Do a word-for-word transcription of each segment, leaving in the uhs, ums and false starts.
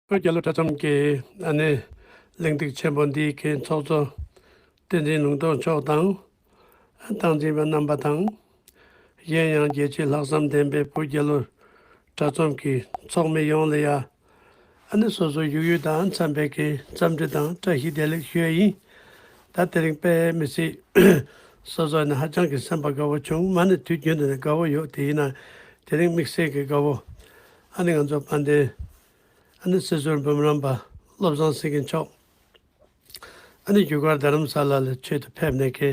བོད་རྒྱལ་ལོ་གྲྭ་ཚང་གི་ཨ་ནི་གླེང་སྟེགས་ཆེན་པོ་འདིའི་གི་ཚོགས་གཙོ་བསྟན་འཛིན་ལུང་རྟོགས་མཆོག་དང་། སྟངས་འཛིན་པ་རྣམ་པ་དང་། གཞན་ཡང་རྒྱལ་གཅེས་ལྷག་བསམ་ལྡན་པའི་བོད་རྒྱལ་ལོ་གྲྭ་ཚང་གི་ཚོགས་མི་ཡོངས་ལ་ཡ། ཨ་ནི་སོ་སོའི་བཞུགས་ཡུལ་དང་འཚམས་པའི་གི་འཚམས་འདྲི་དང་བཀྲ་ཤིས་བདེ་ལེགས་ཞུ་ཡ་ཡིན། ད་དེ་རིང་དཔེ་མི་སྲིད་སོ་སོ་ནི་ཧ་ཅང་གི་སེམས་པ་དགའ་བོ་བྱུང་། མ་ནི་དུས་རྒྱུན་དུ་ནི་དགའ་བོ་ཡོད། དེ་ཡིན་ན་དེ་རིང་དམིགས་བསལ་གྱི་དགའ་བོ། ཨ་ནི་ང་ཚོ་དཔལ་ལྡན་ཨ་ནི་སྲིད་ཟུར་འབུམ་རམས་པ་བློ་བཟང་སེང་གེ་མཆོག་ཨ་ནི་རྒྱུ་སྐར་རྡ་རམ་ས་ལ་ལ་ཆེད་དུ་ཕེབས་ནས་ཀྱི་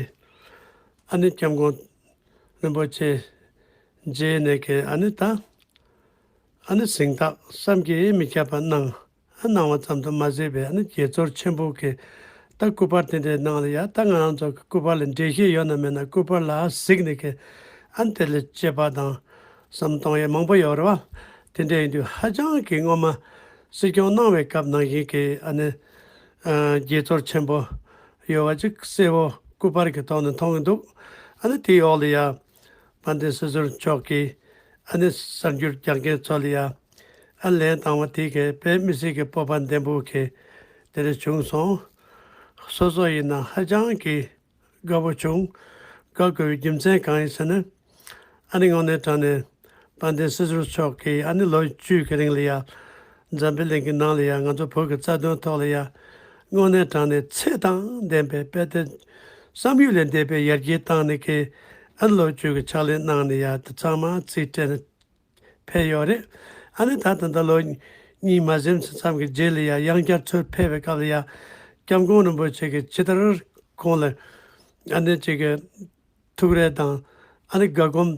ཨ་ནི་སྐྱབས་མགོན་རིན་པོ་ཆེ་མཇལ་ནས་ཀྱི་ཨ་ནི་ད་ཨ་ནི་གཟེངས་རྟགས་བསམ་གྱིས་མི་ཁྱབ་པ་གནང་། གནང་བ་ཙམ་དུ་མ་ཟད་པའི་ཨ་ནི་དགྱེས་ཚོར་ཆེན་པོ་གི་ད་སྐུ་པར་དེ་འདྲའི་ནང་ལ་ཡ། ད་ང་རང་ཚོ་གི་སྐུ་པར་ལ་འགྲེལ་བཤད་ཡོད་ན་མེད་ན་སྐུ་པར་ལ་གཟིགས་ནས་ཀྱི་ཨ་ནི་དེ་ལ་དཔྱད་པ་དང་བསམ་གཏོང་ཡས་མང་པོ་ཡོད་རེད་བ། དེ་འདྲ་ཡིན་དུས་ཧ་ཅང་གི་སྔོན་མ་སྲིད་སྐྱོང་གནང་བའི་སྐབས་ནང་བཞིན་གྱི་ཨ་ནི་ཨ་དགྱེས་ཚོར་ཆེན་པོ་ཡོད་པ་ཅིག་གསལ་བོ་སྐུ་པར་གྱི་ཐོག་ནས་མཐོང་གི་འདུག་ཨ་ནི་དེའི་འོག་ལ་ཡ། དཔལ་ལྡན་སྲིད་ཟུར་མཆོག་གིས་ཨ་ནི་གསར་འགྱུར་རྒྱག་མཁན་ཚོ་ལ་ཡ་ཨ་ལན་བཏང་བ་དེ་གས་དཔེ་མི་སྲིད་ཀྱི་སྤོབས་པ་ལྡན་པོ་གས་དེ་འདྲ་བྱུང་སོང་། སོ་སོ་ཡིན་ན་ཧ་ཅང་གི་དགའ་བོ་བྱུང་། དགའ་དགོས་པའི་རྒྱུ་མཚན་གང་ཡིན་ཟེར་ན། ཨ་ནི་དངོས་གནས་དྲང་ནས་དཔལ་ལྡན་སྲིད་ཟུར་མཆོག་གིས་ཨ་ནི་ལོ་བཅུ་གི་རིང་ལ་ཡ་འཛམ་བུའི་གླིང་གི་ནང་ལ་ཡ་ང་ཚོ་བོད་ཀྱི་རྩ་དོན་ཐོག་ལ་ཡ་དངོས་གནས་དྲང་ནས་ཚད་དང་ལྡན་པའི་དཔེ་དེ་བསམ་ཡུལ་ལས་འདས་པའི་ཡར་རྒྱས་བཏང་ནས་ཀྱི་ཨ་ནི་ལོ་བཅུ་གི་ཕྱག་ལས་གནང་ནས་ཡ་དེ་ཚང་མ་རྩིས་སྤྲད་ནས་ཕེབས་ཡོད་རེད། ཨ་ནི་ད་ད་ལྟ་ལོ་གཉིས་མ་ཟིན་ཙམ་གྱི་རྗེས་ལ་ཡ་ཡང་བསྐྱར་ཚུར་ཕེབས་པའི་སྐབས་ལ་ཡ་སྐྱབས་མགོན་རིན་པོ་ཆེ་གིས་ཇི་ལྟར་ཁོང་ལ་ཨ་ནི་ཅིག་གི་ཐུགས་རེ་དང་ཨ་ནི་དགའ་སྒོམ་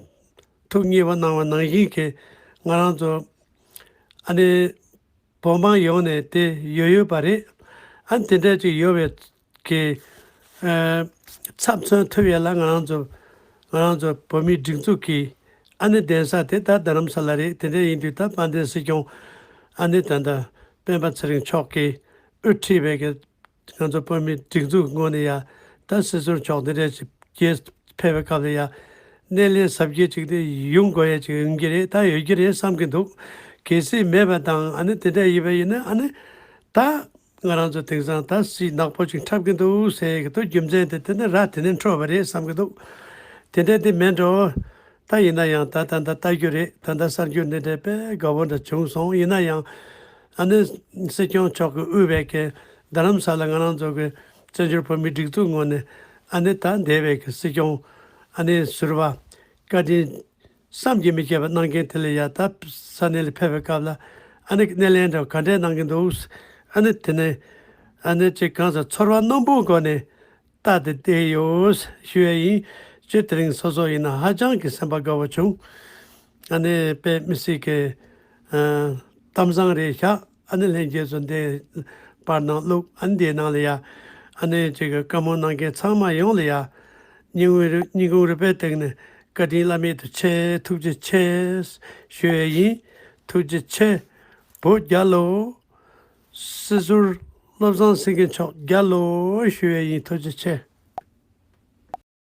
ཐུགས་མཉེས་པ་གནང་བ་ནང་བཞིན་གྱི་ང་རང་ཚོ་ཨ་ནི་བོད་འབངས་ཡོངས་ནས་དེ་ཡོད་ཡོད་པ་རེད། ཨ་ནི་དེ་འདྲ་ཅིག་ཡོད་པའི་གི་ཨ་ཚབ་མཚོན་ཐུབ་ཡས་ལ་ང་རང་ཚོ་ང་རང་ཚོ་བོད་མིའི་སྒྲིག་འཛུགས་ཀྱི་ཨ་ནི་གདན་ས་དེ་ད་རྡ་རམ་ས་ལ་རེད། དེ་འདྲ་ཡིན་དུས་ད་དཔལ་ལྡན་སྲིད་སྐྱོང་ཨ་ནི་ད་ལྟ་སྤེན་པ་ཚེ་རིང་མཆོག་གིས་དབུ་ཁྲིད་པའི་གི་ང་ཚོ་བོད་མིའི་སྒྲིག་འཛུགས་ངོས་ནས་ཡ་ད་སྲིད་ཟུར་མཆོག་འདི་འདྲ་ཞིག་རྒྱལ་ཕེབས་པའི་སྐབས་ལ་ཡ་སྣེ་ལེན་གཟབ་རྒྱས་ཅིག་དེ་ཡོང་དགོས་ཡ་ཅིག་ཡོང་གི་རེད། ད་ཡོད་ཀྱི་རེད་བསམ་གྱི་འདུག་གལ་སྲིད་མེད་པ་དང་ཨ་ནི་དེ་འདྲ་ཡིན་པ་ཡིན་ན་ཨ་ནི་ད་ང་རང་ཚོ་དེང་སང་ད་སྲིད་ནག་པོ་ཅིག་འཁྲབ་ཀྱི་འདུག་ཟེར་གྱི་འདུག་རྒྱུ་མཚན་དེ་དེ་ནི་ར་དེ་ནས་འཕྲོད་པ་རེད་བསམ་གྱི་འདུག་དེ་འདྲ་དེ་མེད་འགྲོ། ད་ཡིན་ན་ཡང་ད་ད་ད་ལྟ་རྒྱུ་རེད། ད་ལྟ་གསར་འགྱུར་འདི་འདྲ་དཔེ་དགའ་བོ་འདྲ་བྱུང་སོང་། ཡིན་ན་ཡང་ཨ་ནི་སྲིད་སྐྱོང་མཆོག་གིས་དབུས་པའི་གི་རྡ་རམ་ས་ལ་ང་རང་ཚོ་གི་བཙན་བྱོལ་བོད་མིའི་སྒྲིག་འཛུགས་ངོས་ནས་ཨ་ནི་ད་འདས་པའི་གི་སྲིད་སྐྱོང་ཨ་ནི་ཟུར་པ་བཀའ་དྲིན་བསམ་གྱིས་མི་ཁྱབ་པ་གནང་མཁན་དེ་ལ་ཡ་ད་ས་གནས་ལ་ཕེབས་པའི་སྐབས་ལ་ཨ་ནི་སྣེ་ལེན་འདྲ་ག་འདྲས་གནང་གི་འདུག་ཨ་ནི་དེ་ནས་ཨ་ནི་ཅིག་གང་ཟེར་ཚོར་བ་རྣོན་པོའི་སྒོ་ནས་ལྟ་སྟེ་བསྡད་ཡོད་ཞུ་ཡ་ཡིན། སྤྱིར་དེ་རིང་སོ་སོ་ཡིན་ན་ཧ་ཅང་གི་སེམས་པ་དགའ་བོ་བྱུང་། ཨ་ནི་དཔེ་མི་སྲིད་ཀྱི་ཨ་གཏམ་བཟང་རེད་ཤག་ཨ་ནི་ལྷན་རྒྱས་ཚོ་འདི་པར་ནང་བླུགས། ཨ་ནི་འདིའི་ནང་ལ་ཡ་ཨ་ནི་ཅིག་གི་བཀའ་མོལ་གནང་མཁན་ཚང་མ་ཡོངས་ལ་ཡ་སྙིང་དབུས་རུ་སྙིང་ཁུང་རུས་པའི་གཏིང་ནས་བཀའ་དྲིན་བླ་མེད་དུ་ཆེ། ཐུགས་རྗེ་ཆེ་ཞུ་ཡ་ཡིན། ཐུགས་རྗེ་ཆེ། བོད་རྒྱལ་ལོ། སྲིད་ཟུར་བློ་བཟང་སེང་གེ་མཆོག་རྒྱལ་ལོ་ཞུ་ཡ་ཡིན། ཐུགས་རྗེ་ཆེ།